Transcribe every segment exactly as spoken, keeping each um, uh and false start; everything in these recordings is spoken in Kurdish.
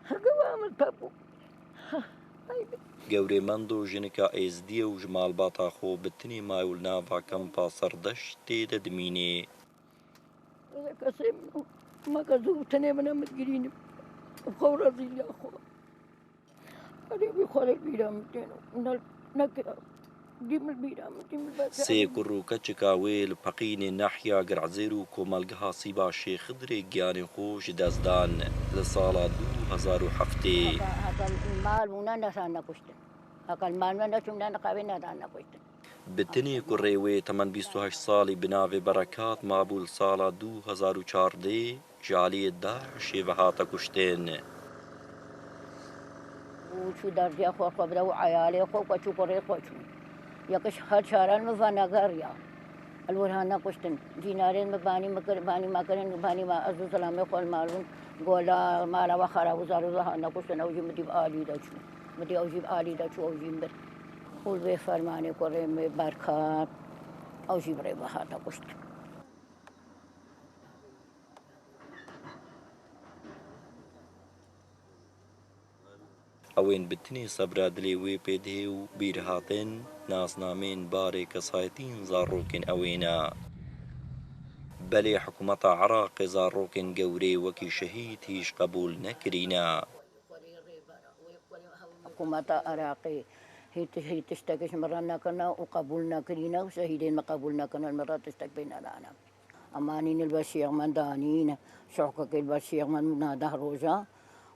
Hege wa min pepû. Gewrê mendo jinika êzdiye û ji malbata xwe bi tinê maye û li nava kampa Serdeştê de dimîne. Kesê min, me ke zû tenê min em digirînim. Xew rezîliya xwe. Erê wî xwe li bîra min têne. Ne, neke, dî min bîra min, dî min bes. Sê kur û keçika wê li Peqînê nahya Girzêr û komelgeha Sîba Şêx Xidirê giyanê xwe ji dest dan li sala du hezar û heftê. Haka, haka mal bûne nesan nekuştin. Haka mal me neçûne niqabê nedan nekuştin. Bi tinê kurê wê temen bîst û heşt salî bi navê Berekat mabû li sala du hezar û çardeh ji aliyê DAIŞê ve hate kuştin. Û çû derdiya xwe xwe bide û eyalê xwe xwe çû kurê xwe çû. Yekiş her çaran min venegeriya. Li wir hane kuştin. Cînarên min banî min kir, banî me kirin, banî me ez û zilamê xwe li mal bûn. Gola mala we xera û zar û zar hane kuştin. Ew jî min dî bi alî de çû. Min dî ew jî bi alî de çû, ew jî mir. Û li vê fermanê kurê min Berkat, ew jî bi rê ve hate kuştin. Ew ên bi tinê sebra dilê wê pê dihê û bîr hatin, nasnameyên barê kesayetiyên zarokên ew ên e. Belê hikûmeta Iraqê zarokên gewrê wekî şehîd hîç qebûl nekirîne. Hikûmeta Iraqê hî ti-, hî tiştekî ji min re nekirine û qebûl nekirîne û şehîdên me qebûl nekirine, min re tiştek pê nedane. Em anîn li ber şêx me danîn, şohkekê li ber şêx me na deh roja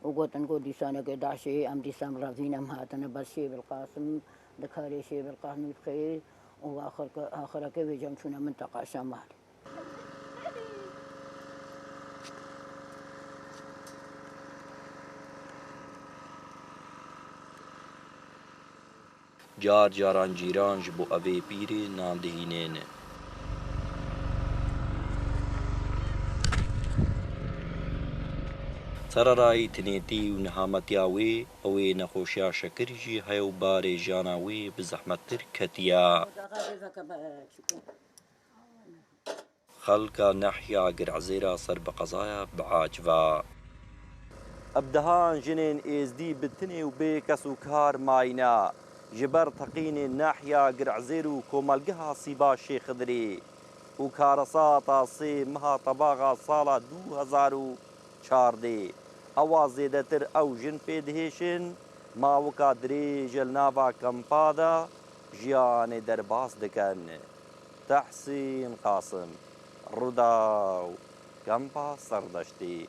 û gotin ku dîsanekê DAIŞê em dîsan revîn em hatine ber Şêbil Qasim, di karê Şêbil Qasimî bixê û axirke-, axirekê vêca em çûne minteqa Şemal. Car caran cîran ji bo evê pîrê nan dihînin. Sererayî tinêtî û nihametiya wê, ew ê nexweşiya şekirî jî heye û barê jiyana wê bi zehmettir ketiye. Xelka nehya Girzêra ser bi qezaya biaciba. Ev dehan jinên êzdî bi tinê û bê kes û kar mayîne ji ber teqînê nehya Girzêr û komelgeha Sîba Şêx Xidirê û karesata sê meha tebaxa sala du hezar û çardeh. Ewa zêdetir ew jin pê dihêşin, mawika dirêj li nava kampa de jiyanê derbas dikin. Tehsîn Qasim, Rudaw, Kampa Serdeştî.